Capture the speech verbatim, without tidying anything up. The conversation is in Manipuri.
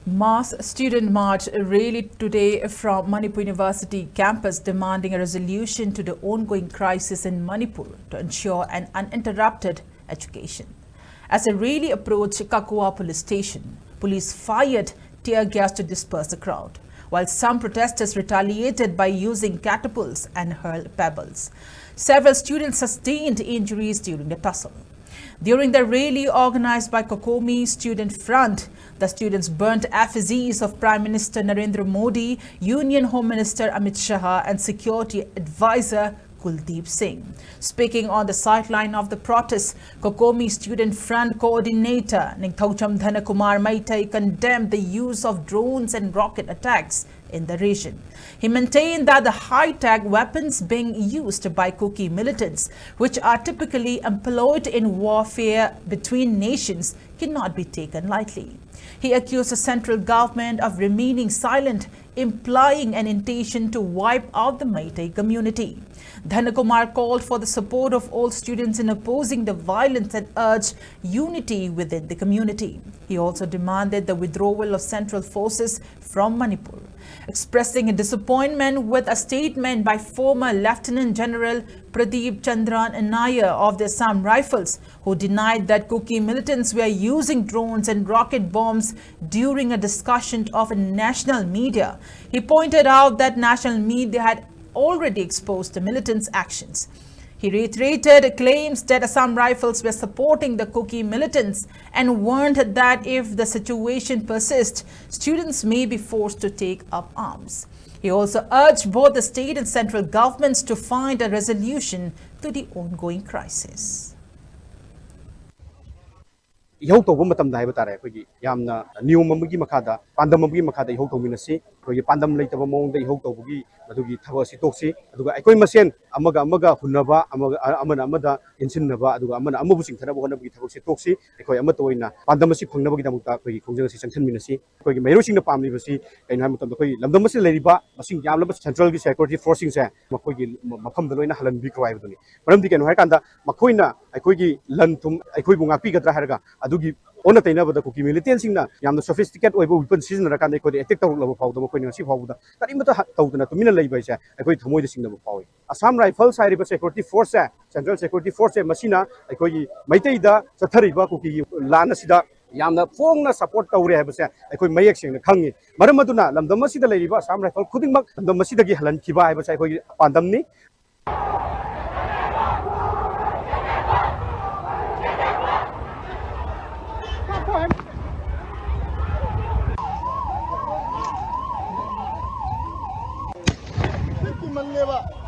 Mass student march rally today from Manipur University campus demanding a resolution to the ongoing crisis in Manipur to ensure an uninterrupted education. As the rally approached Kakoa police station, police fired tear gas to disperse the crowd, while some protesters retaliated by using catapults and hurled pebbles. Several students sustained injuries during the tussle. During the rally organized by COCOMI Student Front, the students burnt effigies of Prime Minister Narendra Modi, Union Home Minister Amit Shah, and Security Advisor Kuldeep Singh. Speaking on the sideline of the protest, COCOMI Student Front Coordinator Ningthoucham Dhanakumar Meitei condemned the use of drones and rocket attacks in the region. He maintained that the high-tech weapons being used by Kuki militants, which are typically employed in warfare between nations, cannot be taken lightly. He accused the central government of remaining silent, implying an intention to wipe out the Meitei community. Dhanakumar called for the support of all students in opposing the violence and urged unity within the community. He also demanded the withdrawal of central forces from Manipur, expressing a disappointment with a statement by former Lieutenant General Pradeep Chandran Anaya of the Assam Rifles, who denied that Kuki militants were using drones and rocket bombs during a discussion of a national media. He pointed out that national media had already exposed the militants' actions. He reiterated claims that Assam Rifles were supporting the Kuki militants and warned that if the situation persists, students may be forced to take up arms. He also urged both the state and central governments to find a resolution to the ongoing crisis. ꯏꯍꯧ ꯇꯧꯕ ꯃꯇꯝꯗ ꯍꯥꯏꯕ ꯇꯥꯔꯦ, ꯑꯩꯈꯣꯏꯒꯤ ꯌꯥꯝꯅ ꯅꯤꯌꯣꯝ ꯑꯃꯒꯤ ꯃꯈꯥꯗ, ꯄꯥꯟꯗꯝ ꯑꯃꯒꯤ ꯃꯈꯥꯗ ꯏꯍꯧ ꯇꯧꯃꯤꯟꯅꯁꯤ꯫ ꯑꯩꯈꯣꯏꯒꯤ ꯄꯥꯟꯗꯝ ꯂꯩꯇꯕ ꯃꯑꯣꯡꯗ ꯏꯍꯧ ꯇꯧꯕꯒꯤ ꯃꯗꯨꯒꯤ ꯊꯕꯛ ꯑꯁꯤ ꯇꯣꯛꯁꯤ꯫ ꯑꯗꯨꯒ ꯑꯩꯈꯣꯏ ꯃꯁꯦꯟ ꯑꯃꯒ ꯑꯃꯒ ꯍꯨꯟꯅꯕ, ꯑꯃꯒ, ꯑꯃꯅ ꯑꯃꯗ ꯏꯟꯁꯤꯟꯅꯕ, ꯑꯗꯨꯒ ꯑꯃꯅ ꯑꯃꯕꯨ ꯆꯤꯡꯊꯅꯕ ꯍꯣꯠꯅꯕꯒꯤ ꯊꯕꯛꯁꯤ ꯇꯣꯛꯁꯤ꯫ ꯑꯩꯈꯣꯏ ꯑꯃꯠꯇ ꯑꯣꯏꯅ ꯄꯥꯟꯗꯝ ꯑꯁꯤ ꯐꯪꯅꯕꯒꯤꯗꯃꯛꯇ ꯑꯩꯈꯣꯏꯒꯤ ꯈꯣꯡꯖꯪ ꯑꯁꯤ ꯆꯪꯁꯤꯟꯃꯤꯟꯅꯁꯤ꯫ ꯑꯩꯈꯣꯏꯒꯤ ꯃꯍꯩꯔꯣꯏꯁꯤꯡꯅ ꯄꯥꯝꯂꯤꯕꯁꯤ ꯀꯩꯅꯣ ꯍꯥꯏꯕ ꯃꯇꯝꯗ, ꯑꯩꯈꯣꯏ ꯂꯝꯗꯝ ꯑꯁꯤꯗ ꯂꯩꯔꯤꯕ ꯃꯁꯤꯡ ꯌꯥꯝꯂꯕ central ꯒꯤ security force ꯁꯤꯡꯁꯦ ꯃꯈꯣꯏꯒꯤ ꯃꯐꯝꯗ ꯂꯣꯏꯅ ꯍꯜꯍꯟꯕꯤꯈ꯭ꯔꯣ ꯍꯥꯏꯕꯗꯨꯅꯤ꯫ ꯃꯔꯝꯗꯤ ꯀꯩꯅꯣ ꯍꯥꯏꯔꯀꯥꯟꯗ, ꯃꯈꯣꯏꯅ ꯑꯩꯈꯣꯏꯒꯤ ꯂꯟ ꯊꯨꯝ ꯑꯩꯈꯣꯏꯕꯨ ꯉꯥꯛꯄꯤꯒꯗ꯭ꯔꯥ ꯍꯥꯏꯔꯒ ꯑꯗꯨꯒꯤ ꯑꯣꯟꯅ ꯇꯩꯅꯕꯗ ꯀꯨꯀꯤ ꯃꯤꯂꯤꯇꯦꯟꯁꯤꯡꯅ ꯌꯥꯝꯅ ꯁꯣꯐꯤꯁꯇꯤꯀꯦꯠ ꯑꯣꯏꯕ ꯋꯤꯄꯟ ꯁꯤꯖꯤꯟꯅꯔꯀꯥꯟꯗ ꯑꯩꯈꯣꯏꯗ ꯑꯦꯇꯦꯛ ꯇꯧꯔꯛꯂꯕ ꯐꯥꯎꯕꯗ ꯃꯈꯣꯏꯅ ꯉꯁꯤ ꯐꯥꯎꯕꯗ ꯀꯔꯤꯃꯠꯇ ꯍ- ꯇꯧꯗꯅ ꯇꯨꯃꯤꯟꯅ ꯂꯩꯕ ꯍꯥꯏꯁꯦ ꯑꯩꯈꯣꯏ ꯊꯃꯣꯏꯗ ꯆꯤꯡꯅꯕ ꯐꯥꯎꯏ꯫ ꯑꯁꯥꯝ ꯔꯥꯏꯐꯜꯁ ꯍꯥꯏꯔꯤꯕ ꯁꯦꯀ꯭ꯌꯨꯔꯤꯇꯤ ꯐꯣꯔꯁꯁꯦ, ꯁꯦꯟꯇ꯭ꯔꯦꯜ ꯁꯦꯀ꯭ꯌꯨꯔꯤꯇꯤ ꯐꯣꯔꯁꯁꯦ, ꯃꯁꯤꯅ ꯑꯩꯈꯣꯏꯒꯤ ꯃꯩꯇꯩꯗ ꯆꯠꯊꯔꯤꯕ ꯀꯨꯀꯤꯒꯤ ꯂꯥꯟ ꯑꯁꯤꯗ ꯌꯥꯝꯅ ꯐꯣꯡꯅ ꯁꯄꯣꯔꯠ ꯇꯧꯔꯦ ꯍꯥꯏꯕꯁꯦ ꯑꯩꯈꯣꯏ ꯃꯌꯦꯛ ꯁꯦꯡꯅ ꯈꯪꯉꯤ꯫ ꯃꯔꯝ ꯑꯗꯨꯅ ꯂꯝꯗꯝ ꯑꯁꯤꯗ ꯂꯩꯔꯤꯕ ꯑꯁꯥꯝ ꯔꯥꯏꯐꯜ ꯈꯨꯗꯤꯡꯃꯛ ꯂꯝꯗꯝ ꯑꯁꯤꯗꯒꯤ ꯍꯜꯍꯟꯈꯤꯕ ꯍꯥꯏꯕꯁꯦ ꯑꯩꯈꯣꯏꯒꯤ ꯄꯥꯟꯗꯝꯅꯤ꯫ ꯃꯜꯂꯦꯕ꯫